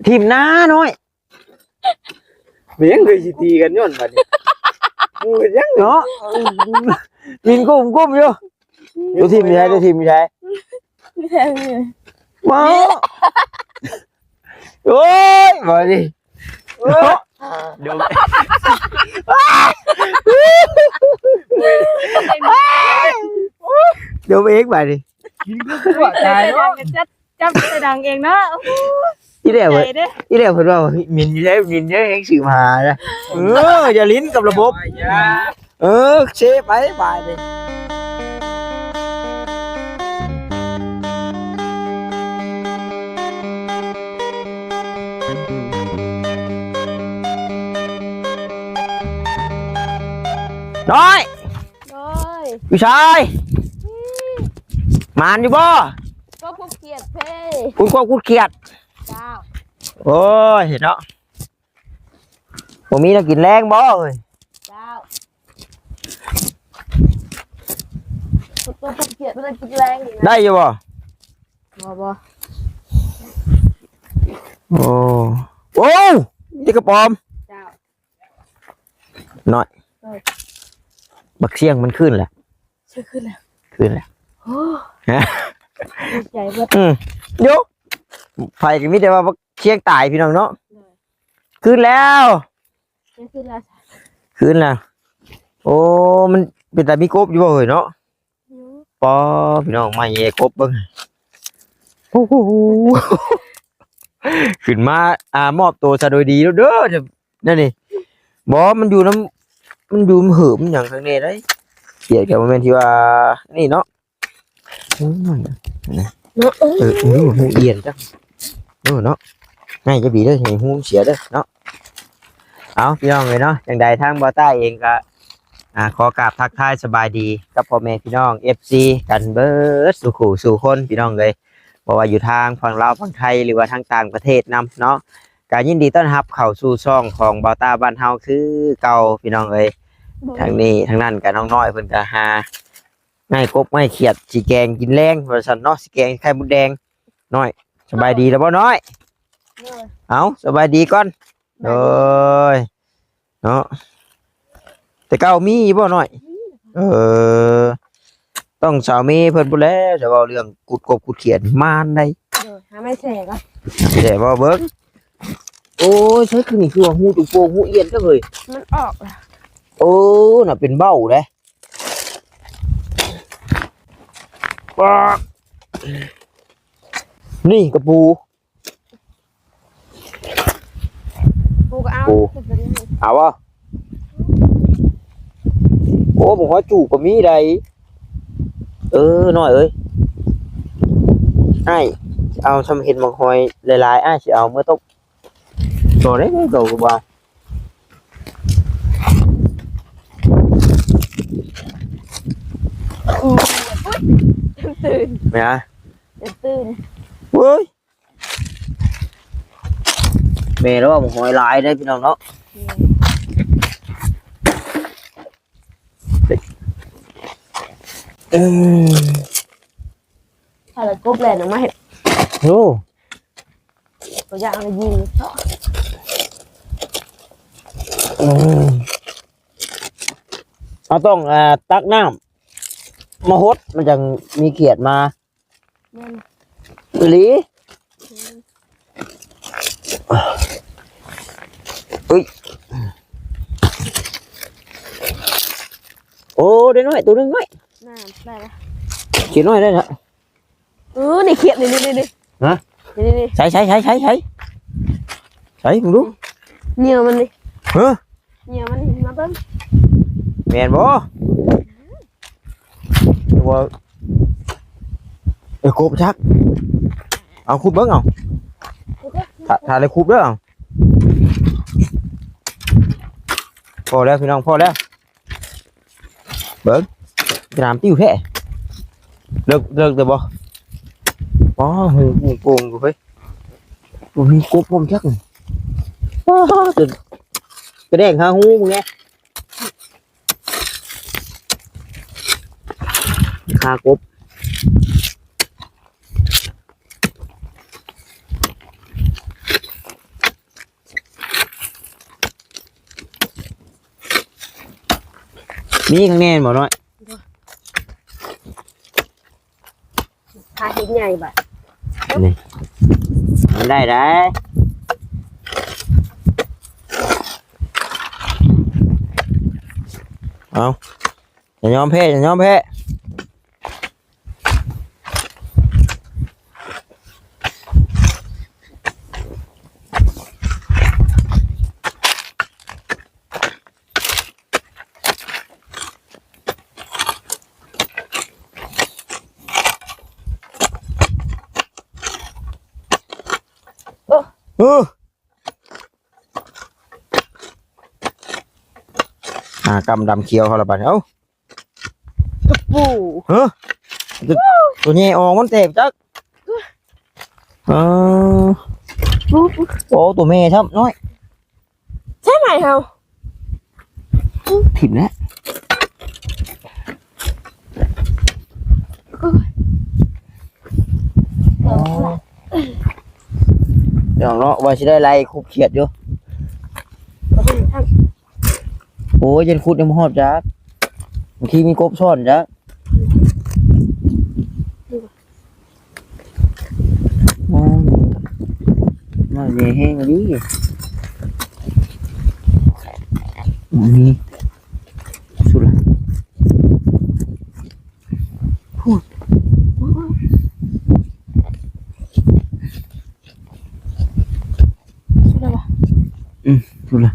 ຖິ້ມໜ້ານ້ອຍ. ແມ່ນ ຄືຊິຕີກັນຍ້ອນບັດນີ້ ໝູ່ເຮັດຫຍັງເນາະ? ມິນກຸ້ມໆຢູ່. ໂຕຖິ້ມຢູ່ໃສ? ໂຕຖິ້ມຢູ່ໃສ? ບໍ່. ໂອ້ຍ ບໍ່ນີ້. ໂອ້ຍ ເນາະ ດົມ ດົມເອງບາດນີ້. ກິນຄືຕົວຕາຍເນາະ. ຈັບໃສ່ດັງເອງເນາະ. ອີແລ້ວ ອີແລ້ວເພິ່ນວ່າມິນຢູ່ໃສ ມິນເດ້ ແຮ່ງສືບຫານະ. ເອີ ຢ່າຫຼິ້ນກັບລະບົບ. ເອີ ເຊໄປບາດນີ້. ນ້ອຍ ໂດຍ ຢູ່ໃສ? ອືມ ໝານຢູ່ບໍ່? ກໍຄຸດຂຽດເພ. ຄຸດຄວາມຄຸດຂຽດ. ເຈົ້າ. ໂອ້ຍເນາະ ບໍ່ມີແນວກິນແລງບໍ່ເອີຍ? ເຈົ້າ. ໄດ້ຢູ່ບໍ່? ບໍ່ ບໍ່. ໂອ້ ໂອ້ ມີແຕ່ກະປອມ. ເຈົ້າ. ນ້ອຍ ເອີ ບັກຊຽງມັນຄືນແລ້ວ. ຄືນແລ້ວ ຄືນແລ້ວ. ໂອ້ ໃຈເບິດ. ອືມ ໂຢ ໃຜກໍມີແຕ່ວ່າບັກຊຽງຕາຍ ພີ່ນ້ອງເນາະ. ໂດຍ. ຄືນແລ້ວ ຄືນແລ້ວ ຄືນແລ້ວ. ໂອ້ ມັນເປັນຕາມີກົບຢູ່ບໍ່ເອີຍເນາະ? ປາ ພີ່ນ້ອງ ມາແຍ່ກົບເບິ່ງ. ໂອ້ໂຫ ຂຶ້ນມາ ອ່າ ມອບໂຕຊະໂດຍດີເດີ. ນັ້ນນີ້ ບໍ່ ມັນຢູ່ນຳ ມັນຢູ່ນຳເຫີມຫຍັງຂ້າງໃນໃດ໋. ຂຽດກໍບໍ່ແມ່ນທີ່ວ່ານີ້ເນາະ. ໂອ້ຍ ເນາະ ເອີ ຮູ້ອຽນຈັກ ເອີ ເນາະ. ໃຫ້ຈະບີເດີ ໃຫ້ຮູ້ເສຍເດີເນາະ. ເອົາ ພີ່ນ້ອງເອີຍເນາະ ຈັ່ງໃດທາງບ່າວຕ້າເອງກໍ ອ່າ ຂໍກາບທັກທາຍສະບາຍດີກັບພໍ່ແມ່ພີ່ນ້ອງ ເອັຟຊີ ກັນເບິດສູ່ຄູ່ສູ່ຄົນ ພີ່ນ້ອງເອີຍ. ບໍ່ວ່າຢູ່ທາງຝັ່ງລາວ ຝັ່ງໄທ ຫຼືວ່າທາງຕ່າງປະເທດນຳເນາະ ກໍຍິນດີຕ້ອນຮັບເຂົ້າສູ່ຊ່ອງຂອງບ່າວຕ້າບ້ານເຮົາຄືເກົ່າ ພີ່ນ້ອງເອີຍ. ໂດຍ. ທາງນີ້ທາງນັ້ນກໍນ້ອງນ້ອຍເພິ່ນກໍຫາໄມ້ກົບໄມ້ຂຽດ ຊິແກງກິນແລງວ່າຊັ້ນເນາະ ຊິແກງໄຂ່ມົດແດງ. ນ້ອຍ ສະບາຍດີແລ້ວບໍ່ນ້ອຍ? ໂດຍ. ເອົາ ສະບາຍດີກ່ອນ. ໂດຍ ເນາະ ແຕ່ເກົ່າມີຢູ່ບໍ່ນ້ອຍ? ເອີ ຕ້ອງສາວເມເພິ່ນພຸ້ນແຫຼະ ຈະເວົ້າເລື່ອງຂຸດກົບຂຸດຂຽດ ມານໃດ. ໂດຍ. ຫາໄມ້ແຊກ່ອນ ແຊບໍ່ເບິ່ງ. ໂອ້ຍ ໃສຄືນີ້ ຄືວ່າຫູຕຸໂປ່ງຫູອຽນຈັງເລີຍ. ມັນອອກລະ. ໂອ້ ນະ ເປັນເບົ້າເດ້. ປາກ ນີ້ກະປູ. ປູກໍເອົາ ປູ ເອົາບໍ່? ໂອ້ ບໍ່ຮອດຈູກກໍມີໃດ. ເອີ ນ້ອຍເອີຍ ອ້າຍເອົາ ຊ່ຳເຫັນໝາກຫອຍຫຼາຍໆ ອ້າຍຊິເອົາເມືອຕົ້ມ. ໂຕເດ້ ໂຕກໍບໍ່ ຕື່ນ ແມ່ນຫຍັງ? ຕື່ນ ເວີ້ຍ. ແມ່ລາວວ່າໝາກຫອຍຫຼາຍເດ້ພີ່ນ້ອງເນາະ. ເອີ ຖ້າລະກົບແລ່ນອອກມາເຮັດ ໂອ້ ກໍຢ່າງລະຍິງເນາະ. ເອີ ເຮົາຕ້ອງ ອ່າ ຕັກນ້ຳມາຫົດ ມັນຈັ່ງມີຂຽດມາ. ແມ່ນ ອີ່ຫຼີ. ເອີຍ ໂອ້ ໄດ້ນ້ອຍ ໂຕໜຶ່ງນ້ອຍ. ນ້ຳໄດ້ລະ ຂຽດນ້ອຍໄດ້ລະ. ເອີ ນີ້ຂຽດ ນີ້ໆໆ ຮະ? ນີ້ໆໆ ໃສ່ໆໆໆ ໃສ່ ເບິ່ງດູ ເຫຍື່ອມັນນີ້. ຮະ? ເຫຍື່ອມັນນີ້ ມາເບິ່ງ ແມ່ນບໍ່? ວ່າ ເອີ ກົບຈັກ ເອົາ ຂຸດເບິ່ງເອົາ. ຖ້າ ຖ້າໄດ້ຂຸດເດີ. ພໍແລ້ວພີ່ນ້ອງ ພໍແລ້ວ. ເບິ່ງ ກະໜາມຕິວແທ້. ເລິກ ເລິກແຕ່ບໍ່? ອໍ ຫູໂປ່ງຢູ່ເຮີ້ຍ. ບໍ່ມີກົບພ້ອມຈັກ. ອໍ ຈົນກະແດງຄາຫູມຶງແດ່. ຄາກົບ. ມີຂ້າງໃນບໍ່ນ້ອຍ? ພາເຮັດໃຫຍ່ບາດນີ້ ມັນໄດ້ໄດ໋. ເອົາ ຢ່າຍອມແພ້ ຢ່າຍອມແພ້. ເອີ ຫາກຳດຳຂຽວເຮົາລະບາດນີ້ ເອົ້າ ກະປູ ຮະ ໂຕ ໂຕໃຫຍ່ອອກມັນແຕກຈັກ ເອີ ໂອ້ ໂຕແມ່ຊ້ຳນ້ອຍ ໃຊ່ໄໝເຮົາ ຖິ້ມແລ້ວ ໂອ້ຍ ພີ່ນ້ອງເນາະ ວ່າຊິໄດ້ໄລ່ຄຸບຂຽດຢູ່ ໂອ້ຍ ຢ້ານຂຸດຍັງບໍ່ຮອດຈັກ ບາງທີມີກົບຊ້ອນຈັກ. ໂອ້ຍ ນ້ອຍແດ່ແຮງອີ່ຫຼີ ນີ້ ສຸດລະ ພຸ້ນ ສຸດລະບໍ່? ອືມ ສຸດລະ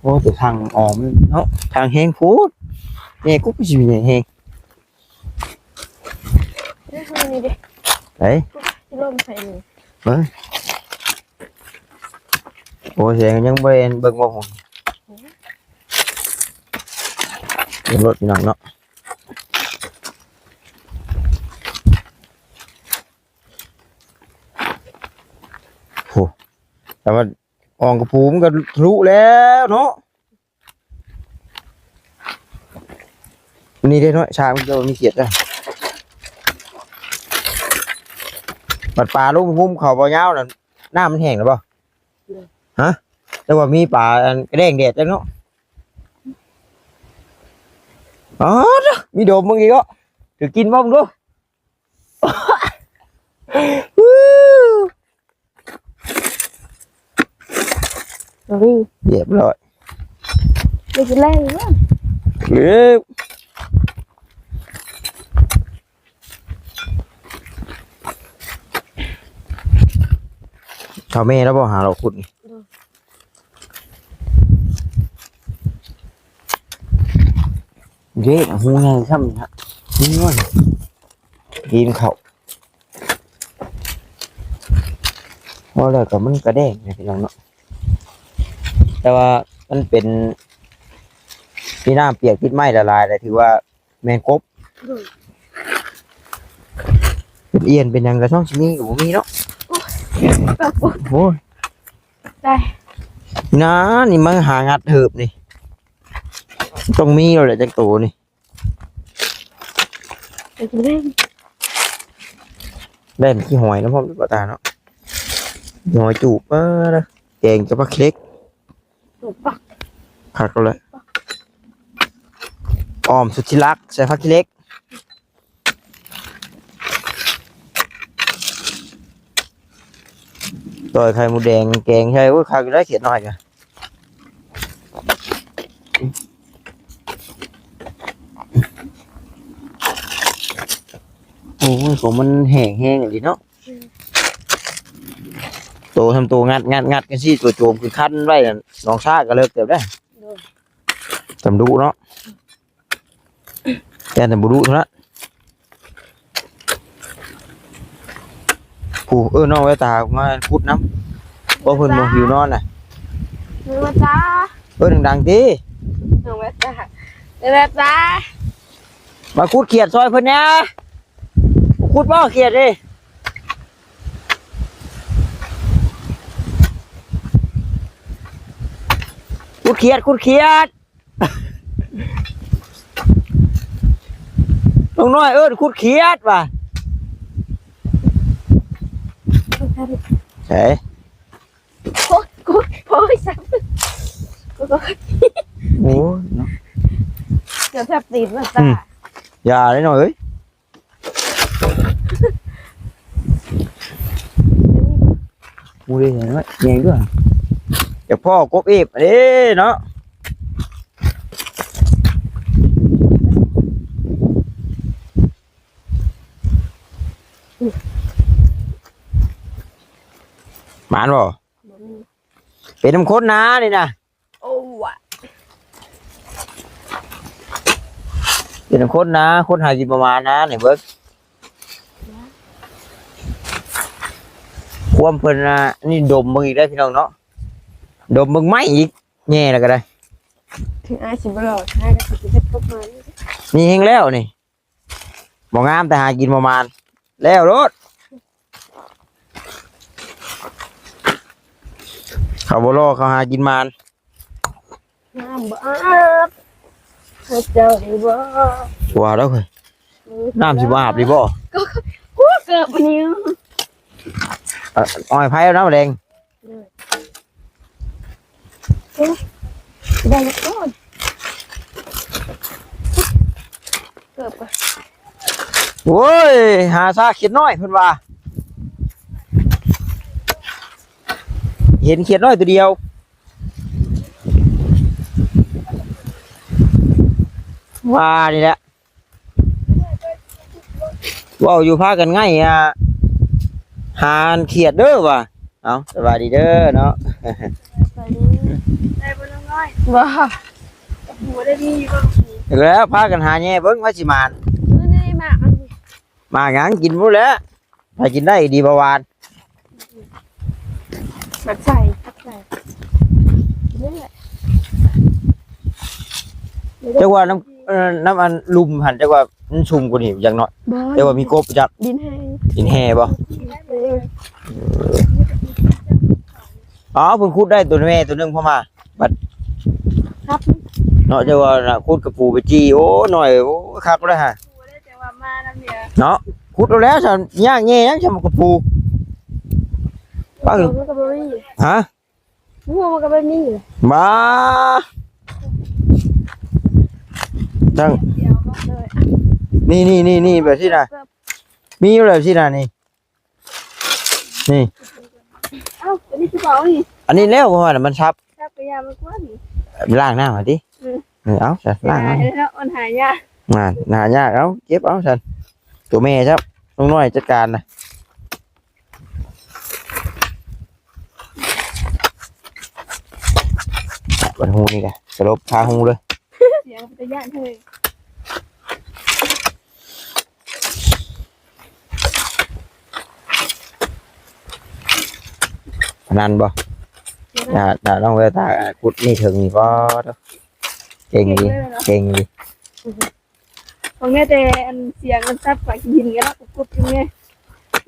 ໂອ້ ແຕ່ທາງອອກມັນເນາະ ທາງແຮງໂພດ ແຍ່ກຸບຊິມີແຮງ. ເອີ ນີ້ເດ້ ໄປ ຊິລົມໃສ່ນີ້ ເບິ່ງ ໂອ້ຍ ແສງຍັງບໍ່ໄດ້ເບິ່ງບໍ່ພຸ້ນ ເບິ່ງລົດພີ່ນ້ອງເນາະ ໂຫ ແຕ່ວ່າອ່ອງກະປູມັນກະທະລຸແລ້ວເນາະ. ນີ້ເດ້ນ້ອຍ ຊາມັນຈະມີຂຽດເດ້ ບັດປາລົງງຸ້ມເຂົ້າບໍ່ຍາວນັ້ນ ນ້ຳມັນແຫ້ງແລ້ວບໍ່? ຮະ ແຕ່ວ່າມີປາອັນກະແດງແດດຈັກເນາະ ອໍ ມີດົມເບິ່ງອີກເນາະ ຖືກກິນບໍ່ເບິ່ງດູ. ໂອ້ຍ ຮຽບຮ້ອຍ ໄດ້ກິນແລ້ວ ເອີ ເຖົ້າແມ່ລາວບໍ່ຫາເຮົາຂຸດນີ້ ເດ້ ຫູໃຫຍ່ຊ້ຳນີ້ຮະ ນີ້ ກິນເຂົ້າ ເວົ້າແລ້ວກໍມັນກະແດງນະພີ່ນ້ອງເນາະ ແຕ່ວ່າມັນເປັນ ມີນ້ຳປຽກຕິດໄມ້ຫຼາຍໆ ແລ້ວຖືວ່າແມ່ນກົບ ໂດຍ ເປັນອຽນເປັນຫຍັງກໍຊ່ອງຊິມີກໍບໍ່ມີເນາະ ໂອ້ຍ ໂອ້ຍ ຕາຍ ນາ ນີ້ມາຫາງັດເຫີບນີ້ ຕ້ອງມີແລ້ວແຫຼະຈັກໂຕນີ້. ໄດ້ກິນແລ້ວ ໄດ້ກິນຫອຍນຳພ້ອມ ຕາເນາະ ຫອຍຈູບ ເອີ ແກງກັບຜັກຂີ້ເຫຼັກ ຈູບປັກ ຄັກເລີຍ ອ້ອມສຸດທີ່ລັກ ໃສ່ຜັກຂີ້ເຫຼັກ ຕ່ອຍໄຂ່ມົດແດງ ແກງໃສ່ ໂອ້ຍ ຄັກຢູ່ໄດ໋ ຂຽດນ້ອຍກະ ໂອ້ຍ ຂອງມັນແຫ້ງແຮງອີ່ຫຼີເນາະ ໂຕທຳໂຕງັດໆໆ ຈັ່ງຊີ້ ໂຕໂຈມຄືຄັນໄວ້ ໜອງຊາກະເລິກເຕີບໄດ໋ ໂດຍ ຈຳດຸເນາະ. ແຕ່ບໍ່ດຸເທົ່ານັ້ນ ຜູ້ ເອີ້ນນ້ອງແວວຕາມາຂຸດນຳ ເພາະເພິ່ນບໍ່ຫິວນອນນະ ນ້ອງແວວຕາ ເອີ້ນດັງໆຕິ ນ້ອງແວວຕາ ແວວຕາ ມາຂຸດຂຽດຊ່ອຍເພິ່ນແດ່ ຂຸດບໍ່ຂຽດເດ້ ຂຸດຂຽດ ຂຸດຂຽດ. ນ້ອງນ້ອຍເອີ້ນຂຸດຂຽດວ່າ ໃສ ໂອ້ຍ ໂອ້ຍ ໂອ້ຍ ໂອ້ຍ ໂອ້ຍ ເນາະ ເກືອບແທບຕີນເບິດຕາ. ອືມ ຢ່າເດ້ນ້ອງເອີຍ. ກູເດ້ເຫັນໄວ້ແຍງດ້ວຍ ຢາກພໍ້ກົບເອບເດ້ເນາະ. ໝານບໍ່? ບໍ່ມີ. ເປັນນຳຄົນນານີ້ນະ. ໂອ້ ເປັນນຳຄົນນາ ຄົນຫາກິນປະມານນານີ້ເບິ່ງ. ຄວາມເພິ່ນນະ ນີ້ດົມເບິ່ງອີກໄດ້ພີ່ນ້ອງເນາະ ດົມເບິ່ງໄມ້ອີກ ແຍ່ແລ້ວກໍໄດ້. ເຖິງອ້າຍຊິບໍ່ຫຼໍ່ ອ້າຍກໍຊິເຮັດກົບມານີ້ ນີ້ແຮງແລ້ວນີ້. ບໍ່ງາມແຕ່ຫາກິນບໍ່ໝານ ແລ້ວໂລດ. ເຂົາບໍ່ຫຼໍ່ ເຂົາຫາກິນໝານ. ນ້ຳບໍ່ອາບ ໃຫ້ເຈົ້າໄດ້ບໍ່? ວ່າແລ້ວເຮີ້ຍ ນ້ຳຊິບໍ່ອາບດີບໍ່? ກໍ ກູເກີບອັນນີ້ ເອີ ເອົາໃຫ້ໄຜເອົານ້ຳແລງ. ໂອ້ຍ ໄດ້ແລ້ວກ່ອນ ເກີບກ່ອນ. ໂອ້ຍ ຫາຊາຂຽດນ້ອຍເພິ່ນວ່າ ເຫັນຂຽດນ້ອຍຕົວດຽວ ວ່ານີ້ແຫຼະ. ເວົ້າຢູ່ພາກັນໄງ່ ອາ ຫາຂຽດເດີວ່າ. ເອົ້າ ສະບາຍດີເດີເນາະ. ສະບາຍດີ. ໄດ້ບໍ່ນ້ອງນ້ອຍ? ບໍ່. ກະປູໄດ້ມີຢູ່ບໍ່? ແລ້ວພາກັນຫາແຍ່ເບິ່ງວ່າຊິໝານ. ເອີ ນີ້ໝາກອັນນີ້. ໝາກຫຍັງ? ກິນບໍ່ແຫຼະ. ໃຜກິນໄດ້ດີບໍ່ຫວານ. ໝາກໄສ່ ໝາກໄສ່ ນີ້ແຫຼະ. ຈັກວ່ານ້ຳ ເອີ ນ້ຳອັນລຸ່ມຫັ້ນ ຈັກວ່າມັນຊຸ່ມກວ່ານີ້ຈັກໜ້ອຍ. ບໍ່ ແຕ່ວ່າມີກົບຈັກ ດິນແຫ້ງ ດິນແຫ້ບໍ່? ເອີ ອໍ ເພິ່ນຂຸດໄດ້ຕົວແມ່ຕົວໜຶ່ງພໍມາ. ບັດ ຄັບ ເນາະ ເຈົ້າວ່ານະ ຂຸດກະປູໄປຈີ່ ໂອ້ ນ້ອຍ ໂອ້ ຄັກແລ້ວຫະ ເນາະ. ຂຸດເອົາແລ້ວຊັ້ນ ຍາກແຍ່ຫຍັງຊັ້ນ ກະປູ. ປາ ມັນກໍບໍ່ມີ ຮະ ຫົວມັນກໍບໍ່ມີ. ບາ ຈັ່ງ ນີ້ໆໆໆ ແບບຊີ້ນະ ມີຢູ່ແລ້ວຊີ້ນະ ນີ້. ນີ້ ເອົ້າ ອັນນີ້ຄືເວົ້ານີ້ ອັນນີ້ແລ້ວ ເພາະວ່າມັນສັບ ສັບກະຢ່າມັນກວນນີ້ ໄປລ້າງນ້ຳຫັ້ນຕິ. ເອີ ເອີ ເອົາຊັ້ນ ລ້າງເອົາ ເນາະ ມັນຫາຍາກ ນັ້ນ ຫາຍາກ. ເອົາ ເກັບເອົາຊັ້ນ ຕົວແມ່ຊະ ນ້ອງນ້ອຍຈັດການນະ. ບັດຮູນີ້ກະສະຫຼົບຄາຮູເລີຍ ສຽງເປັນຕາຢ້ານເຮີ້ຍ. ອັນນັ້ນບໍ່? ດຽວນະ ດາ ດານ້ອງແວວຕາຂຸດນີ້ເຖິງນີ້ບໍ່? ເກັ່ງດີ ເກັ່ງດີ. ຂອງແມ່ແຕ່ອັນສຽງອັນສັບຝາຂີ້ຫີນກັນເນາະ ກຸບໆຢູ່ແມ່.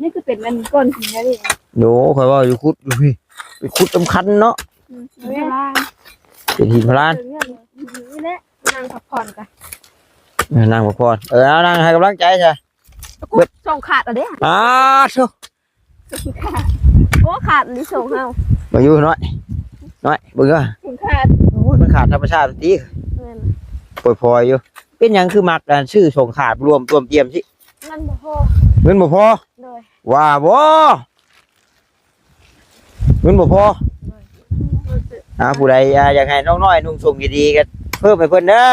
ນີ້ຄືເປັນອັນກ້ອນຫີນອັນນີ້. ໂດ ຂ້ອຍເວົ້າຢູ່ຂຸດຢູ່ພີ້ ໄປຂຸດສຳຄັນເນາະ. ອືມ ເປັນຫີນໂບລານ ເປັນຫີນໂບລານ. ນີ້ແຫຼະ ນັ່ງພັກຜ່ອນກະ ເອີ ນັ່ງພັກຜ່ອນ. ເອີ ເອົາ ນັ່ງໃຫ້ກຳລັງໃຈຊະ. ເບິດ ສອງຂາດແລ້ວເດ້. ອ້າ ໂທ້ ໂອ້ ຂາດອີ່ຫຼີ ສອງເຮົາ ມາຢູ່ນ້ອຍ ນ້ອຍ ເບິ່ງເດີ ສອງຂາດ. ໂອ້ຍ ມັນຂາດທຳມະຊາດຕິ. ແມ່ນ ພໍຍໆຢູ່. ເປັນຫຍັງຄືມັກອັນຊື້ສອງຂາດລວມຕວມຕຽມຊິ? ເງິນບໍ່ພໍ ເງິນບໍ່ພໍ. ໂດຍ ວ່າບໍ່ ເງິນບໍ່ພໍ. ໂດຍ ອ່າ ຜູ້ໃດ ອ່າ ຢາກໃຫ້ນ້ອງນ້ອຍນຸ່ງສົ້ງດີໆ ກໍເພີ່ມໃຫ້ເພິ່ນເດີ.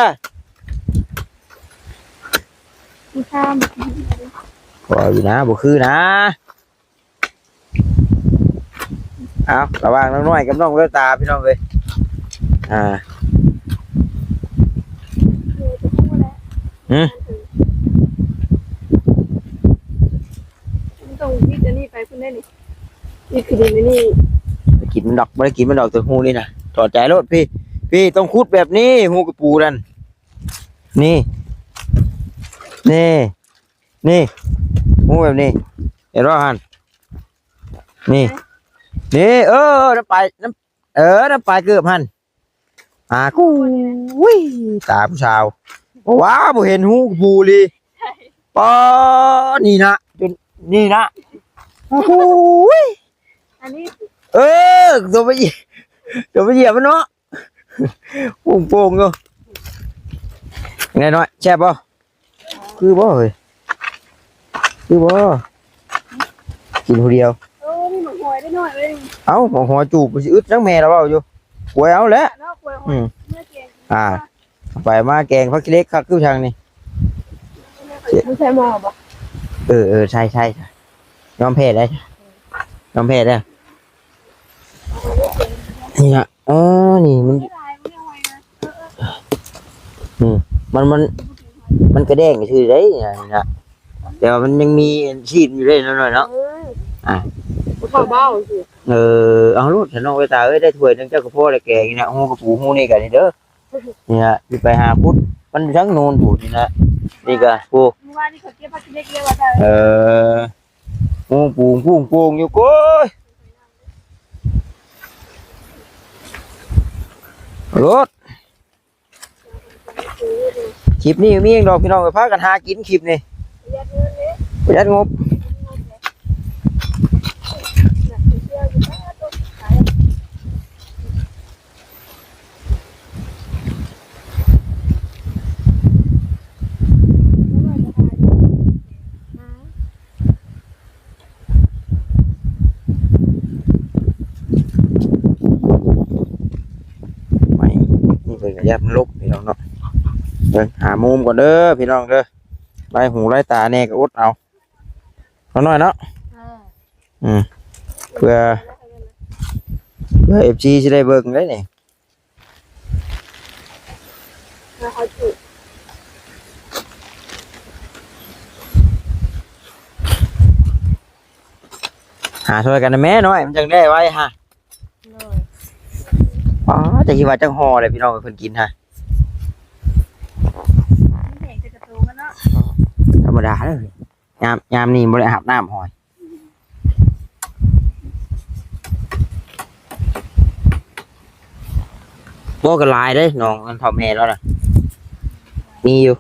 ມີຄຳ ພໍຢູ່ນະ ບໍ່ຄືນະ. ເອົາ ລະຫວ່າງນ້ອງນ້ອຍກັບນ້ອງແວວຕາ ພີ່ນ້ອງເອີຍ. ອ່າ ຫືມ ມັນຕ້ອງວິດອັນນີ້ໄປພຸ້ນເດ້ນີ້ ວິດຂີ້ດິນອັນນີ້. ບໍ່ໄດ້ກິນມັນດອກ ບໍ່ໄດ້ກິນມັນດອກ ຕົວຮູນີ້ນະ. ຖອດໃຈໂລດ ພີ້ ພີ້ ຕ້ອງຂຸດແບບນີ້ ຮູກະປູນັ້ນ. ນີ້ ນີ້ ນີ້ ຮູແບບນີ້ ເຫັນບໍ່ຫັ້ນ? ນີ້ ນີ້ ເອີ ເອີ ນ້ຳປາຍ ນ້ຳ ເອີ ນ້ຳປາຍເກີບຫັ້ນ. ອ່າ ກູ ອຸ້ຍ ຕາຜູ້ສາວ ບໍ່ວ່າບໍ່ເຫັນຮູກະປູລີ. ປາ ນີ້ນະ ຈົນ ນີ້ນະ ໂອ້ໂຫຍ ອັນນີ້ ເອີ ຕົວໄປ ຕົວໄປຢຽບມັນເນາະ. ໂປ່ງໆຢູ່. ແນ່ນ້ອຍ ແຊບບໍ່? ຄືບໍ່ເຮີ້ຍ? ຄືບໍ່? ກິນຜູ້ດຽວ. ເອີ ມີໝາກຫອຍໄດ້ນ້ອຍເລີຍ. ເອົ້າ ໝາກຫອຍຈູບ ມັນຊິອຶດຈັ່ງແມ່ລະເວົ້າຢູ່. ກວຍເອົາແຫຼະ. ເນາະ ກວຍຫອຍ. ອືມ ເມື່ອແກງ ອ່າ ໄປມາແກງຜັກຂີ້ເຫຼັກຄັກຄືທາງນີ້. ມັນໃສ່ໝໍ້ບໍ່? ເອີ ເອີ ໃສ່ ໃສ່ ຍອມແພ້ໄດ໋ ຍອມແພ້ເດີ. ນີ້ນະ ເອີ ນີ້ມັນ ອືມ ມັນ ມັນ ມັນກະແດງຊື່ໄດ໋ ນີ້ນະ ແຕ່ວ່າມັນຍັງມີຊີ້ນຢູ່ເດ້ນ້ອຍໆເນາະ. ເອີ ອ່າ ບໍ່ເຂົ້າເບົາ. ເອີ ເອົາໂລດຊະນ້ອງເອີຍ ຕາເອີຍ ໄດ້ຖ້ວຍໜຶ່ງເຈົ້າກໍພໍແລ້ວ ແກງນີ້ນະ ຫູກະປູຫູນີ້ກະນີ້ເດີ. ນີ້ນະ ຊິໄປຫາຂຸດ ມັນທັງໂນນພຸ້ນນີ້ນະ. ນີ້ກະ ໂອ້ ມື້ວານນີ້ເຂົາເກັບຜັກເລັກແລ້ວວ່າ. ເອີ ໂອ້ ປູງພຸ້ງໂປ່ງຢູ່ ໂອ້ຍ ໂລດ. ຄລິບນີ້ມີຫຍັງດອກພີ່ນ້ອງເອີຍ ພາກັນຫາກິນຄລິບນີ້ ປະຢັດເງິນເດ້ ປະຢັດງົບ. ໄມ້ນີ້ເພິ່ນກະຢ້ານມັນລົກພີ່ນ້ອງເນາະ. ເບິ່ງຫາມຸມກ່ອນເດີພີ່ນ້ອງເດີ ໄລ່ຫູໄລ່ຕາແດ່ກະອົດເອົາ ນ້ອຍໆເນາະ. ເອີ ອືມ ເພື່ອ ເພື່ອເອັຟຊີຊິໄດ້ເບິ່ງໄດ໋ນີ້. ຫາຊ່ວຍກັນນະແມ່ນ້ອຍ ມັນຈັ່ງໄດ້ໄວຫາ. ໂດຍ ອໍ ຈັກຊິວ່າຈັກຫໍ່ແຫຼະພີ່ນ້ອງເພິ່ນກິນຫາ. ທຳມະດາເດີ ຍາມ ຍາມນີ້ບໍ່ໄດ້ອາບນ້ຳຫອຍ. ບໍ່ ກະຫຼາຍເດ້ ໜອງອັນເຖົ້າແມ່ລາວນະ ມີຢູ່.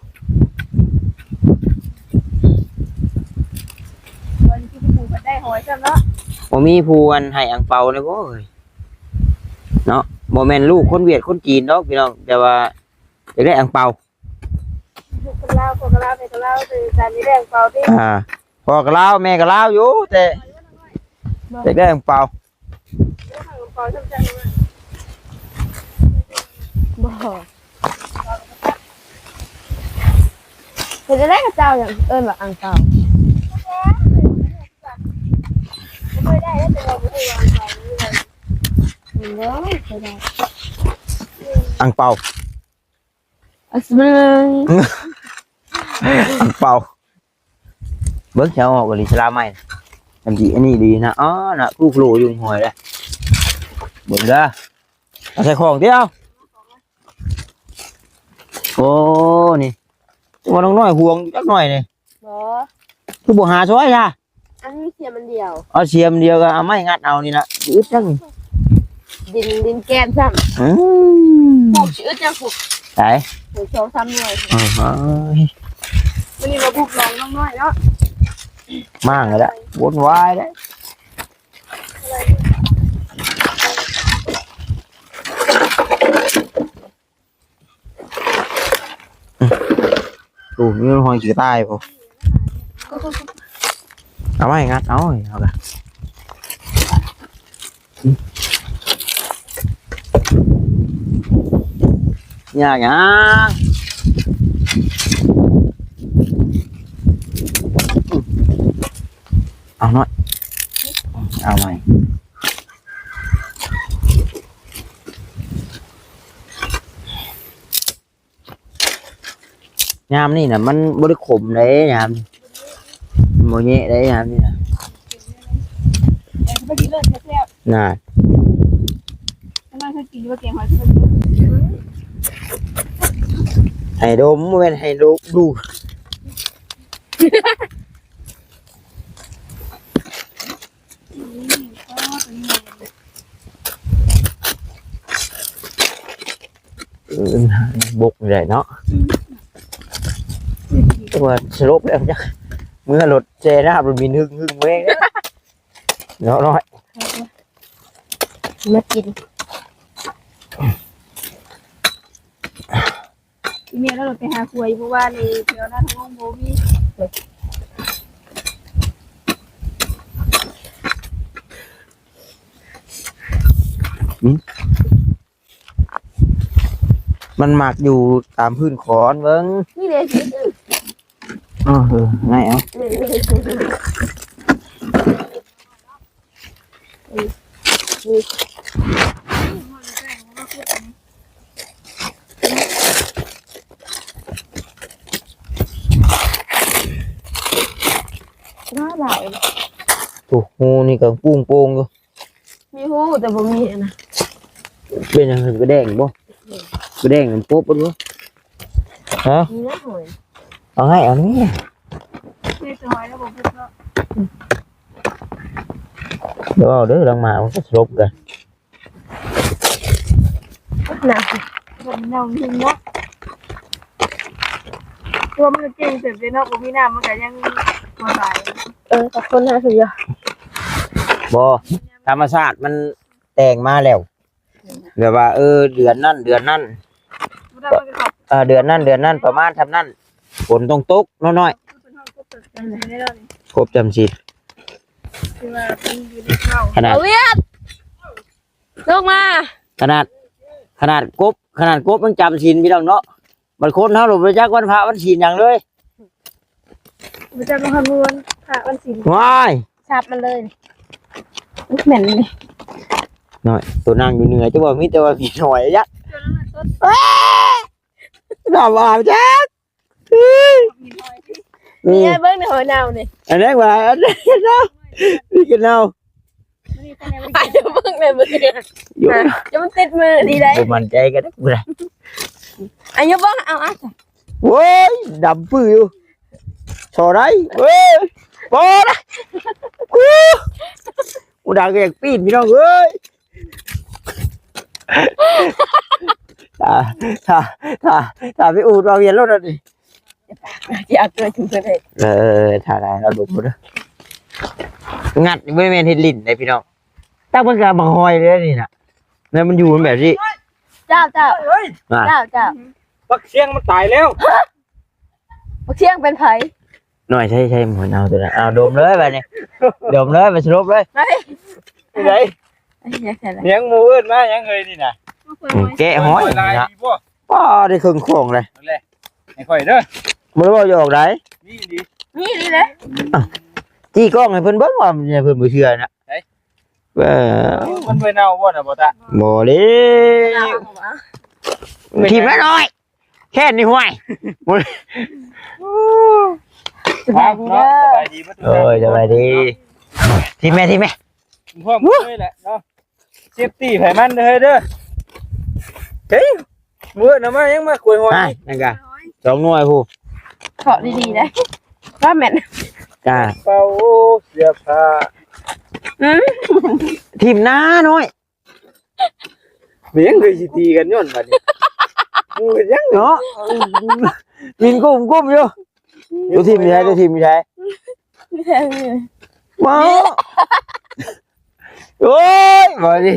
ບໍ່ມີຜູ້ອັນໃຫ້ອັງເປົາແດ່ບໍ່ເອີຍເນາະ. ບໍ່ແມ່ນລູກຄົນຫວຽດຄົນຈີນດອກພີ່ນ້ອງ ແຕ່ວ່າຢາກໄດ້ອັງເປົາ. ລູກຄົນລາວ ພໍ່ກະລາວ ແມ່ກະລາວ ຄືກັນ ມີແຕ່ອັງເປົາຕິ. ອ່າ ພໍ່ກະລາວ ແມ່ກະລາວຢູ່ ແຕ່ຢາກໄດ້ອັງເປົາ. ບໍ່ ເຮັດຈັ່ງໃດເຂົາເຈົ້າຍັງເອີ້ນວ່າອັງເປົາ. ອັງເປົາ. ອັດສະເໝິງ ອັງເປົາ. ເບິ່ງ ຊິເອົາອອກອີ່ຫຼີ ສະລາໃໝ່ ອັນດີ ອັນນີ້ດີນະ. ອໍ ນະ ຄູໂຄລຢູ່ຫອຍເດ້ ເບິ່ງເດີ ເອົາໃສ່ຂອງຕິເອົາ. ໂອ້ ນີ້ ວ່ານ້ອງນ້ອຍຫ່ວງຈັກໜ້ອຍນີ້. ບໍ່ ຄືບໍ່ຫາຊ່ອຍລະ? ອັນມີສຽມອັນດຽວ ເອົາສຽມດຽວກໍເອົາໄມ້ງັດເອົານີ້ລະ ຊິອຶດຈັ່ງນີ້ ດິນ ດິນແກ່ນຊ້ຳ. ອືມ ປູກຊິອຶດຈັ່ງປູກ ໄດ້ ປູກສອງສາມໜ່ວຍ. ໂອ້ຍ ມື້ນີ້ມາບຸກນ້ອງນ້ອຍເນາະ ມາແລ້ວ ວຸ້ນວາຍເດ້. ໂອ້ ມີຫອຍຂີ້ກະຕ່າຍພຸ້ນ ເອົາໄວ້ງັດເອົາ ເອົາກະ ຍາກຫຍັງ ເອົາໜ້ອຍ ເອົາໃໝ່. ຍາມນີ້ນະ ມັນບໍ່ໄດ້ຂົມເດ້ ຍາມນີ້ ມັນບໍ່ແຍະເດ້ ຍາມນີ້ນະ ນະ ໃຫ້ດົມ ບໍ່ແມ່ນໃຫ້ດູດ. ເອີ ບົກນີ້ແຫຼະເນາະ ອືມ ແຕ່ວ່າສະຫຼົບແລ້ວຈັກ ເມື່ອລົດແຊ່ນ້ຳ ລົດບິນຫຶຶ່ງໆແມ່ງເນາະ ນ້ອຍ ມາກິນ. ເມຍລາວໄປຫາຂົວຢູ່ເມື່ອວານນີ້ ແຖວນາທອງບໍ່ມີ. ອືມ ມັນມັກຢູ່ຕາມພື້ນຂອນເບິ່ງ ນີ້ເດ້. ເອີ ເອີ ໄງເອົາ ຫຼາຍ. ໂອ້ ຮູນີ້ກໍໂປ່ງໆຢູ່. ມີຮູແຕ່ບໍ່ມີອັນນະ. ເປັນຫຍັງ ກະແດງບໍ່? ກະແດງມັນປົບບໍ່? ຮະ? ມີແລ້ວຫອຍ. ເອົາໃຫ້ ເອົານີ້. ມີແຕ່ຫອຍແລ້ວບໍ່ປຸບເນາະ. ດຽວເອົາເດີ ຫຼັງມາມັນກໍສະຫຼົບກັນ. ໜາວ ຄົນເນົ່າຍິງເນາະ. ຕົວມັນກໍເກັ່ງເຕີບເດເນາະ ບໍ່ມີນ້ຳມັນກໍຍັງບໍ່ຕາຍ. ເອີ ກັບຄົນຫາຄືຢູ່. ບໍ່ ທຳມະຊາດມັນແຕ່ງມາແລ້ວ ແບບວ່າ ເອີ ເດືອນນັ້ນເດືອນນັ້ນ ບໍ່ໄດ້ມັນກໍເຂົ້າ ເອີ ເດືອນນັ້ນເດືອນນັ້ນ ປະມານຊ່ຳນັ້ນ ຝົນຕ້ອງຕົກນ້ອຍໆ ກົບຈຳສິນ. ຄືວ່າມັນຢູ່ໃນເຂົ້າ ຂະໜາດ ເອົາວຽດ ລົງມາ ຂະໜາດ ຂະໜາດກົບ ຂະໜາດກົບຍັງຈຳສິນ ພີ່ນ້ອງເນາະ. ບັດຄົນເຮົາບໍ່ຮູ້ຈັກວັນພະວັນສິນຫຍັງເລີຍ ບໍ່ຈັກວັນພະວັນສິນ. ວ້າຍ ສັບມັນເລີຍ ແມ່ນນີ້. ນ້ອຍ ໂຕນັ່ງຢູ່ເໜືອ ຈະບອກມີແຕ່ວ່າມີນ້ອຍຍະ ນ້ຳອາບຈັກ. ນີ້ເບິ່ງໃນຫອຍເນົ່ານີ້ ອັນນັ້ນວ່າ ອັນນັ້ນເນົ່າ ນີ້ກໍເນົ່າ. ອາຍຸເບິ່ງແດ່ມື້ນີ້ ຈະມັນຕິດມືດີໄດ໋. ບໍ່ໝັ້ນໃຈກໍໄດ້ ບໍ່ໄດ້. ອາຍຸເບິ່ງ ເອົາ ເອົາ. ໂອ້ຍ ດຳປຶ້ຢູ່ ທໍ່ໄດ້ເວີຍ ບໍ່ໄດ້. ອູ ອູດັງກໍຢາກປີນ ພີ່ນ້ອງເອີຍ. ຖ້າ ຖ້າ ຖ້າ ຖ້າໄປອູດວ່າວຽນລົດອັນນີ້ ຊິເອົາຕົວຢູ່ເລີຍ. ເອີ ຖ້າໄດ້ເຮົາດົມເດີ ງັດ ບໍ່ແມ່ນເຮັດຫຼິ້ນເດ້ພີ່ນ້ອງ. ຕັກມັນກໍມາຫອຍເດ້ນີ້ນະ ແລ້ວມັນຢູ່ມັນແບບນີ້. ເຈົ້າ ເຈົ້າ ເອີຍ ເຈົ້າ ເຈົ້າ ບັກຊຽງມັນຕາຍແລ້ວ. ບັກຊຽງເປັນໃຜ? ນ້ອຍ ໃຊ້ ໃຊ້ໝວຍເນົ່າຕົວນັ້ນ. ເອົາ ດົມເລີຍບາດນີ້ ດົມເລີຍ ໄປສະຫຼຸບເລີຍ. ເຮີ້ຍ ໄປໃສ? ຍັງໝູ່ເອີ້ນມາຍັງເຮີ້ຍນີ້ນະ. ອືມ ແກະຫອຍ ຫຼາຍ ນະ ດີບໍ່? ປ້າ ໄດ້ເຄິ່ງຂອງເລີຍ. ເອົາແຫຼະ ໃຫ້ຂ້ອຍເດີ ບໍ່ໄດ້ເວົ້າຢອກໃດ໋. ນີ້ດີ ນີ້ດີເດ້. ອ້າວ ຈີ້ກ້ອງໃຫ້ເພິ່ນເບິ່ງວ່າ ເພິ່ນບໍ່ເຊື່ອນະ. ໃສ? ເອີ ມັນບໍ່ເນົ່າບໍ່ນະ ບໍ່ຕະ? ບໍ່ເດ້ ເອົາ ຖິ້ມແລ້ວນ້ອຍ. ແຄ້ນນີ້ຫ້ວຍ. ສະບາຍດີເດີ ສະບາຍດີເບິດທຸກທ່ານ. ໂອ້ຍ ສະບາຍດີ. ທີມແມ່ ທີມແມ່ ພ້ອມເລີຍແຫຼະເນາະ. ເຊບຕີ້ໃຜມັນເດີເຮີ້ຍເດີ. ເຮີ້ຍ ມື້ນຳມາຍັງມາກວຍຫອຍ. ນັ້ນກະສອງໜ່ວຍພຸ້ນ. ເຄາະດີໆເດີ ວ່າແມ່ນ ຈ້າ ເປົ່າເສື້ອຜ້າ. ອືມ ທີມໜ້ານ້ອຍ. ແມ່ນຫຍັງຄືຊິຕີກັນຍ້ອນບັດນີ້ ໝູ່ເຮັດຫຍັງເນາະ. ມິນກຸ້ມໆຢູ່. ຕົວທີມຢູ່ໃສ? ຕົວທີມຢູ່ໃສ? ມາ ໂອ້ຍ ບໍ່ດີ.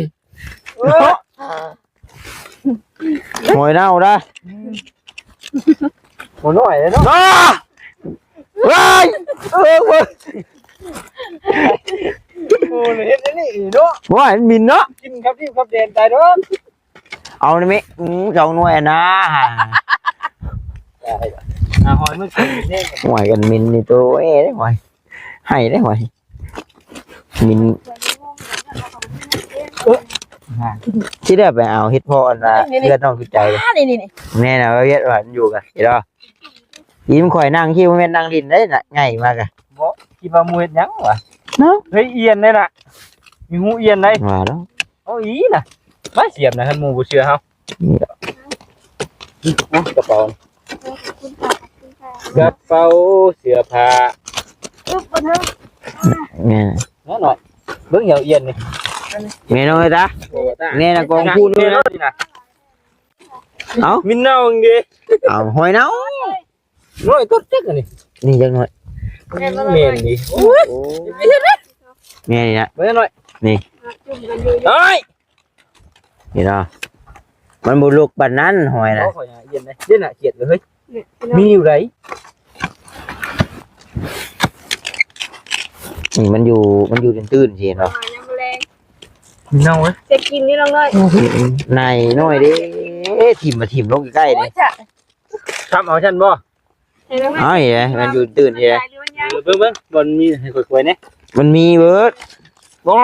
ໂອ້ຍ ເນາະ ຫອຍເນົ່ານະ. ບໍ່ນ້ອຍເນາະ. ອ້າ ເອີຍ ເອີ ເອີ ໂອ້ຍ ເຮັດອັນນີ້ເນາະ. ບໍ່ໃຫ້ມັນໝິ່ນເນາະ. ກິນຄັບທີ່ຄັບແດນຕາຍດອກ. ເອົານີ້ແມະ ອືມ ສອງໜ່ວຍນະ. ໄດ້ລະ ຫາຫອຍມື້ຄືນນີ້. ຫອຍກັນໝິ່ນນີ້ໂຕເອ ຫອຍ ໃຫ້ໄດ້ຫອຍ ໝິ່ນ. ເອີ ຊິໄດ້ໄປເອົາເຫັດເພາະອັນວ່າ ນີ້ໆ ເຮືອນນ້ອງຄືໃຈ. ອ່າ ນີ້ໆໆ ແມ່ນເອົາເຮັດວ່າມັນຢູ່ກະ ເຫັນບໍ່? ອີມຂ້ອຍນັ່ງຄິດວ່າແມ່ນນັ່ງຫຼິ້ນໄດ້ນະ ໃຫຍ່ມາກະ. ບໍ່ ຄິດວ່າໝູ່ເຮັດຫຍັງຫວາເນາະ. ເຮີ້ຍ ອ່ຽນໄດ້ນະ ມີຫູອ່ຽນໄດ້ ວ່າແລ້ວ. ເອົາອີນະ ມາສຽມນະ ຄັນໝູ່ບໍ່ເຊື່ອເຮົາ. ນີ້ລະ ໂອ້ ກະເປົາ ກະເປົາເສື້ອຜ້າ. ແມ່ນ ນ້ອຍ ເບິ່ງເຫື່ອອ່ຽນນີ້. ແມ່ນ້ອຍຕາ ແມ່ນະ ກອງຄູນນີ້ນະ. ເອົ້າ ມີເນົ່າເດ້. ເອົາ ຫອຍເນົ່າ. ນ້ອຍຕົດຈັກອັນນີ້ ນີ້ຈັກໜ້ອຍ. ແມ່ນນີ້ ໂອ້ຍ ແມ່ນີ້ນະ ເບິ່ງໜ້ອຍ ນີ້ ເຮີ້ຍ ນີ້ນະ. ມັນບໍ່ເລິກປານນັ້ນ ຫອຍນະ. ໂອ້ ຂ້ອຍຫາເຢັນເດ້ ເຢັນນະ ຂຽດເລີຍ ເຮີ້ຍ ມີຢູ່ໃດ? ນີ້ມັນຢູ່ ມັນຢູ່ຕື້ນໆ ຊີ້ເນາະ. ອ່າ ຍາມມື້ແລງ ເນົ່າເວີຍ ຈະກິນຢູ່ນ້ອງນ້ອຍ. ອືມ ໃນນ້ອຍເດ້ ຖິ້ມມາ ຖິ້ມລົງໃກ້ໆ ໂອ້ຍ ນີ້ ຈະ ທຳເອົາຊັ້ນບໍ່? ເອົາອີກແຫຼະ ມັນຢູ່ຕື້ນໆ ເດ້. ເອີ ເບິ່ງໆ ບໍ່ມີໃຫ້ຂ້ອຍຂວາຍແດ່. ມັນມີເບີດ. ບໍ່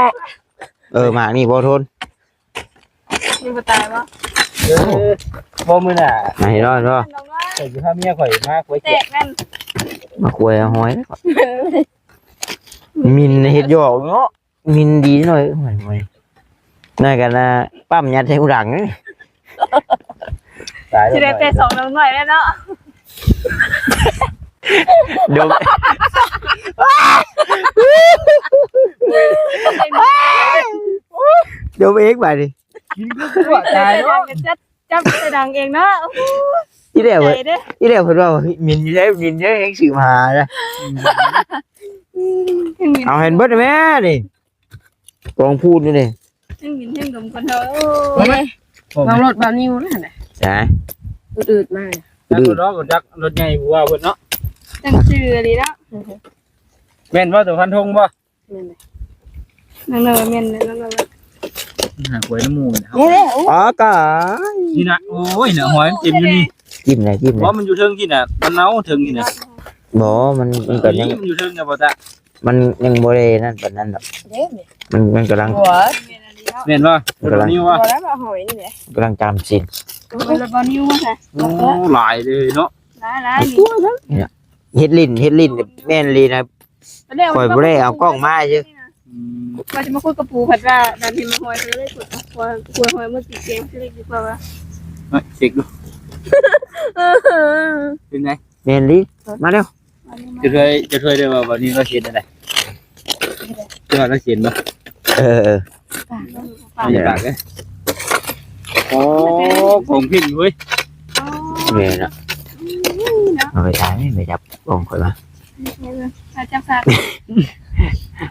ເອີ ໝາກນີ້ບໍ່ທົນ. ຍັງບໍ່ຕາຍບໍ່? ເອີ ບໍ່ ມື້ໜ້າ ໃຫ້ລອດບໍ່? ຂ້ອຍຊິພາເມຍຂ້ອຍມາຂວາຍ ແຕກນັ້ນ ມາຂວາຍຫອຍ. ມິນເຮັດຢອກເນາະ. ມິນດີໜ້ອຍ ໂອ້ຍ ໜ້ອຍກັນນະ ປ້ຳຍັດໃສ່ຫູດັງ. ຕາຍແລ້ວ ຊິໄດ້ແຕ່ສອງນ້ອງນ້ອຍແລ້ວເນາະ. ດົມ ດົມເອງບາດນີ້ ກິນຄືຕົວຕາຍເນາະ. ຈັບ ຈັບແຕ່ດັງເອງເນາະ. ອີແລ້ວ ອີແລ້ວເພິ່ນວ່າມິນຢູ່ໃສ ມິນຢູ່ໃສ ແຮງສືບຫານະ. ອືມ ເອົາໃຫ້ເບິດແມ່ນີ້ ກອງພູດຢູ່ນີ້ ເທິງໝິ່ນເທິງດົມກັນເນາະ. ໂອ້ຍ ເບິ່ງລົດບ່າວນິວນັ້ນນະ ໃສ ອືດໆ ມາ ຈັກລົດດອກ ຈັກລົດໃຫຍ່ຜູ້ວ່າເພິ່ນເນາະ ຈັ່ງຊື່ອີ່ຫຼີເນາະ. ແມ່ນບໍ່ ຕົວພັນທງບໍ່? ແມ່ນເດ້ ນັ້ນແຫຼະ ແມ່ນແຫຼະ ນັ້ນແຫຼະ ຫາກວຍນ້ຳໝູ່ເນາະ. ນີ້ແຫຼະ ອໍ ກາຍ ນີ້ນະ. ໂອ້ຍ ເນື້ອຫອຍມັນເຕັມຢູ່ນີ້. ກິນໄດ້ ກິນໄດ້ ບໍ່ ມັນຢູ່ເທິງທີ່ນະ ມັນເນົ່າເທິງທີ່ນະ. ບໍ່ ມັນ ມັນກໍຍັງ ມັນຢູ່ເທິງນະ ບໍ່ຕາ ມັນຍັງບໍ່ໄດ້ນັ້ນປານນັ້ນດອກ. ເດ້ ມັນ ມັນກຳລັງ ແມ່ນບໍ່? ມັນກຳລັງ ບໍ່ແລ້ວວ່າຫອຍນີ້ແຫຼະ ກຳລັງຕາມຊີ້ນ. ໂອ້ຍ ລະບໍ່ນິ້ວມາໃສ່ ໂອ້ ຫຼາຍເລີຍເນາະ. ຫຼາຍໆ ນີ້ ເຮັດຫຼິ້ນ ເຮັດຫຼິ້ນ ແມ່ນລີນະ. ຂ້ອຍບໍ່ໄດ້ເອົາກ້ອງມາຊື່. ອືມ ວ່າຈະມາຄຸດກະປູ ພັດວ່ານັ້ນເຫັນມັນຫອຍ ກໍເລີຍຄຸດ ກວຍ ກວຍຫອຍມື້ກີ້ແກງຊິເລັກດີກວ່າວ່າ. ເອີ ເຊັກດູ ເປັນໄງ? ແມ່ນລີ ມາແລ້ວ. ຈະຊ່ວຍ ຈະຊ່ວຍໄດ້ບໍ່? ບັດນີ້ລາວຊິເຮັດແນວໃດ? ຈະວ່າລາວຊິເຮັດບໍ່? ເອີ ເອີ ປາກ ເອີ ປາກເດ້. ໂອ້ ຂອງພິນເວີຍ. ແມ່ນລະ ເອົາໄປໃຊ້ ໄປຈັບຂອງຂ້ອຍມາ.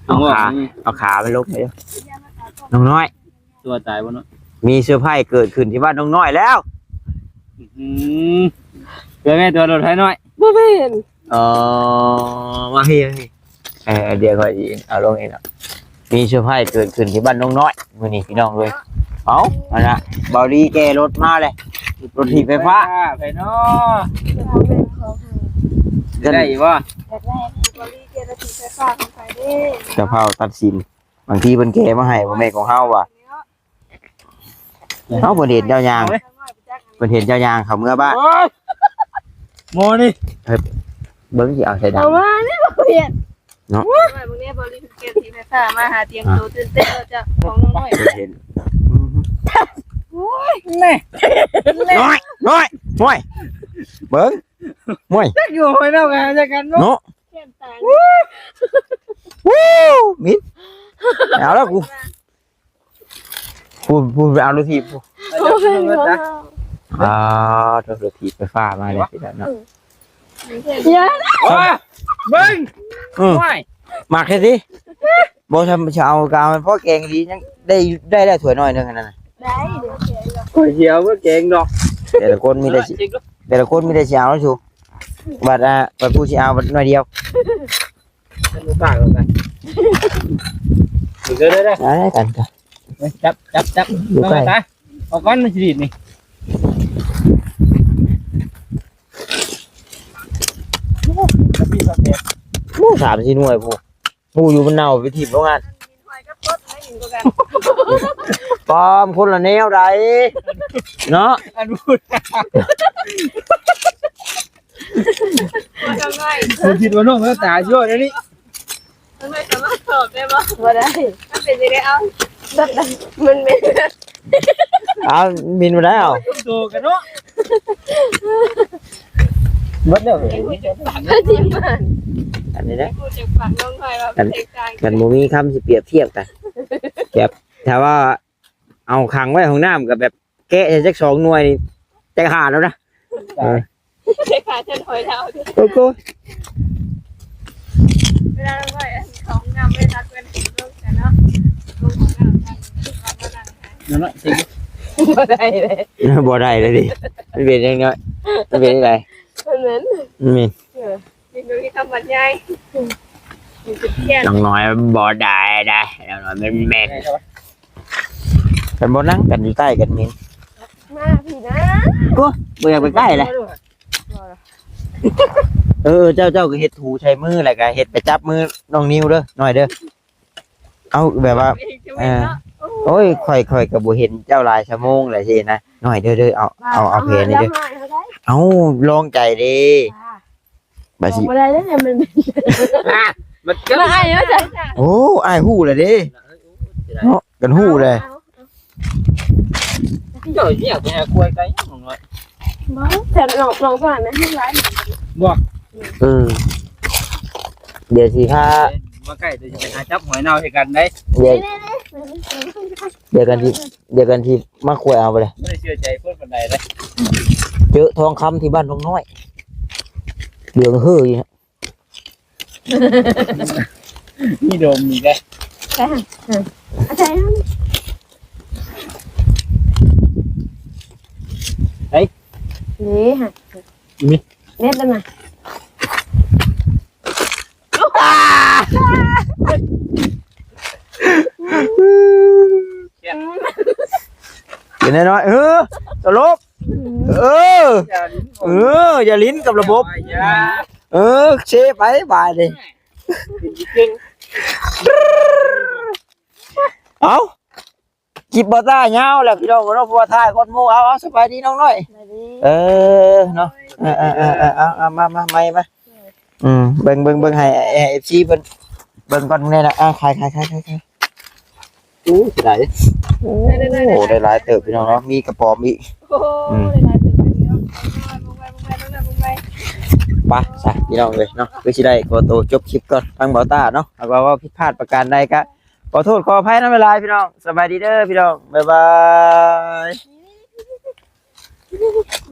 ເອົາຂາ ເອົາຂາໄປລົງເດີ ນ້ອງນ້ອຍ. ຕົວຕາຍບໍ່ເນາະ? ມີເຊີໄພຣສ໌ເກີດຂຶ້ນທີ່ບ້ານນ້ອງນ້ອຍແລ້ວ. ອືມ ເປັນແມ່ຕົວລົດໄຟນ້ອຍ ບໍ່ແມ່ນ. ອໍ ມາພີ້ ມາພີ້. ເອີ ດຽວຂ້ອຍຊິເອົາລົງເອງເນາະ. ມີເຊີໄພຣສ໌ເກີດຂຶ້ນທີ່ບ້ານນ້ອງນ້ອຍມື້ນີ້ພີ່ນ້ອງເອີຍ. ເອົ້າ ອັນນະ ເບົາລີແກ່ລົດມາເລີຍ ລົດຖີບໄຟຟ້າ. ໄປເນາະ ຈະໄດ້ຢູ່ບໍ່? ເບົາລີແກ່ລົດຖີບໄຟຟ້າຂອງໃຜເດ້? ສະເພົາຕັດສິນ ບາງທີເພິ່ນແກ່ມາໃຫ້ບໍ່ແມ່ນຂອງເຮົາວ່າ. ເອົ້າ ເພິ່ນເຫັນເຈົ້າຍ່າງ ເພິ່ນເຫັນເຈົ້າຍ່າງເຂົ້າເມືອບ້ານ. ໂອ້ຍ ໝໍນີ້ ເບິ່ງຊິເອົາໃສ່ດັງ ເອົາມານີ້ບໍ່ເຫັນເນາະ. ໂອ້ຍ ບາງແນ່ບໍ່ລິເກັບທີ່ໄຟຟ້າມາຫາຕຽມໂຕຕື່ນເຕັ້ນເຈົ້າຂອງນ້ອຍ. ເພິ່ນເຫັນ ໂອ້ຍ ແມ່ ນ້ອຍ ນ້ອຍ ໂອ້ຍ ເບິ່ງ ໂອ້ຍ ຈັກຢູ່ຫ້ອຍເນາະ ກັນຈັກກັນເນາະ ເນາະ. ແກ້ມຕາຍ ວູ້ ມິນ ເອົາແລ້ວກູ ຜູ້ ຜູ້ໄປເອົາລົດຖີບຜູ້. ອ່າ ລົດຖີບໄຟຟ້າມາແລ້ວພີ່ນ້ອງເນາະ. ຢ່າ ເບິ່ງ ອືມ ໂອ້ຍ ມັກແທ້ຕິ. ບໍ່ ຖ້າຊິເອົາກໍເອົາ ພໍແກງດີ ຍັງໄດ້ ໄດ້ແລ້ວຖ້ວຍນ້ອຍໜຶ່ງອັນນັ້ນນະ. ໄດ້ ຂ້ອຍຊິເອົາມາແກງດອກ. ແຕ່ລະຄົນມີແຕ່ຊິ ແຕ່ລະຄົນມີແຕ່ຊິເອົາສູ່ ບັດ ອ່າ ບັດຜູ້ຊິເອົາບັດໜ້ອຍດຽວ. ເດີໆໆ ໄດ້ກັນ ຈັບ ຈັບ ຈັບ ຢູ່ໃກ້ ເອົາກ່ອນ ມັນຊິດີດນີ້. ໂອ້ ສາມສີ່ໜ່ວຍພຸ້ນ ຮູ້ຢູ່ມັນເນົ່າ ໄປຖິ້ມໂລງງານ. ປ້ອມ ຄົນລະແນວໃດເນາະ ອັນພຸ້ນ. ບໍ່ຄິດວ່ານ້ອງໜ້າຕາຊິເວົ້າແນວນີ້. ນ້ອງນ້ອຍສາມາດຕອບໄດ້ບໍ່? ບໍ່ໄດ້. ມັນເປັນຈັ່ງໃດ? ເອົ້າ ມັນເປັນ ເອົ້າ ມິນບໍ່ໄດ້ເອົາ ໂຕກັນເນາະ. ເບິດແລ້ວ ອັນນີ້ນະ ອັນ ມັນບໍ່ມີຄຳຊິປຽບທຽບກັນ ແບບ ຖ້າວ່າເອົາຂັງໄວ້ຫ້ອງນ້ຳກໍແບບ ແກະໃສ່ຈັກສອງໜ່ວຍນີ້ ແຕກຫາແລ້ວນະ. ເອີ ເດັກຂາດເທິນຫອຍເທົາ. ໂອ້ໂກ ເວລາລາວໄປເຂົ້າຫ້ອງນ້ຳ ເວລາເພິ່ນລົງກັນເນາະ ລົງຫ້ອງນ້ຳກັນ ເອົາມານັ່ງໃຫ້ ນັ້ນລະ ຊິ ບໍ່ໄດ້ເລີຍ ບໍ່ໄດ້ເລີຍຕິ ມັນເປັນຈັ່ງໃດ ມັນເປັນຈັ່ງໃດ ມັນເໝັນ ມັນເໝັນ ເອີ ມີຄຳບັນຍາຍ ມີຈຸດຂຽນ ນ້ອງນ້ອຍບໍ່ໄດ້ໄດ໋ ນ້ອງນ້ອຍມັນເໝັນ ຄັນບໍ່ນັ່ງກັນຢູ່ໃກ້ກັນເໝັນ ມາພີ້ນະ ໂອ້ ບໍ່ຢາກໄປໃກ້ເລີຍ ເອີ ເຈົ້າ ເຈົ້າກໍເຮັດຖູໃສ່ມື ແລ້ວກໍເຮັດໄປຈັບມືນ້ອງນິວເດີ ນ້ອຍເດີ ເອົາແບບວ່າ ເອີ ໂອ້ຍ ຂ້ອຍ ຂ້ອຍກໍບໍ່ເຫັນເຈົ້າຫຼາຍຊົ່ວໂມງແລ້ວຊີ້ນະ ນ້ອຍເດີ ເດີ ເອົາ ເອົາ ເອົາແຜນນີ້ເດີ ເອົາ ລອງໃຈເດ້ ບາດຊິ ບໍ່ໄດ້ເດ້ ມັນ ມັນ ມັນອ້າຍວ່າຊັ້ນ ໂອ້ ອ້າຍຮູ້ແລ້ວເດ້ ເນາະ ກັນຮູ້ແຫຼະ ເຈົ້າຊິຢາກໄປຫາຄວາຍໄກນ້ອງນ້ອຍ ບໍ່ ແຖວນອກ ນອກສະຫວັນນະ ແຮງຫຼາຍ ບໍ່ ເອີ ດຽວຊິພາ ມາໃກ້ ດຽວຊິໄປຫາຈັບຫອຍເນົ່າໃຫ້ກັນໄດ໋ ດຽວ ດຽວກັນຊິ ດຽວກັນຊິມາຄວາຍເອົາໄປເລີຍ ບໍ່ໄດ້ເຊື່ອໃຈຄົນປານໃດເດ້ ເຈີທອງຄຳທີ່ບ້ານດອງນ້ອຍ ເຫຼືອງເຮີ້ຢູ່ ມີດົມອີກແລ້ວ ໃສ່ຫັ້ນ ເອີ ເອົາໃສ່ຫັ້ນ ໄປ ນີ້ຫັ້ນ ມີ ເດັດແລ້ວນະ ເປັນແນວນັ້ນ ເອີ ຕະຫຼົກ ເອີ ຢ່າຫຼິ້ນ ເອີ ຢ່າຫຼິ້ນກັບລະບົບ ຢ່າ ເອີ ເຊໄປບາດນີ້ ເກັ່ງ ເອົ້າ ຄລິບບໍ່ຕ້າຍາວແລ້ວພີ່ນ້ອງເນາະ ເພາະວ່າຖ່າຍກ່ອນໝູ່ ເອົາ ເອົາ ສະບາຍດີນ້ອງນ້ອຍ ສະບາຍດີ ເອີ ເນາະ ເອີ ເອີ ເອີ ເອີ ເອົາ ເອົາ ມາ ມາ ໃໝ່ມາ ອືມ ເບິ່ງ ເບິ່ງ ເບິ່ງໃຫ້ ໃຫ້ເອັຟຊີເພິ່ນເບິ່ງກ່ອນແນ່ນະ ອ່າ ຂາຍ ຂາຍ ຂາຍ ຂາຍ ໂອ້ ເສຍດາຍເດ້ ໂອ້ ໄດ້ຫຼາຍເຕີບພີ່ນ້ອງເນາະ ມີກະປອມອີກ ໂອ້ ອືມ ໄດ້ຫຼາຍເຕີບເລີຍພີ່ນ້ອງ ເບິ່ງໄວ້ ເບິ່ງໄວ້ ເບິ່ງໄວ້ ເບິ່ງໄວ້ ໄປຊະພີ່ນ້ອງເອີຍເນາະ ຄືຊິໄດ້ຂໍໂຕຈົບຄລິບກ່ອນ ທາງບ່າວຕ້າເນາະ ຫາກວ່າເວົ້າຜິດພາດປະການໃດກະຂໍໂທດຂໍອະໄພນຳຫຼາຍໆ ພີ່ນ້ອງ ສະບາຍດີເດີພີ່ນ້ອງ ບາຍບາຍ.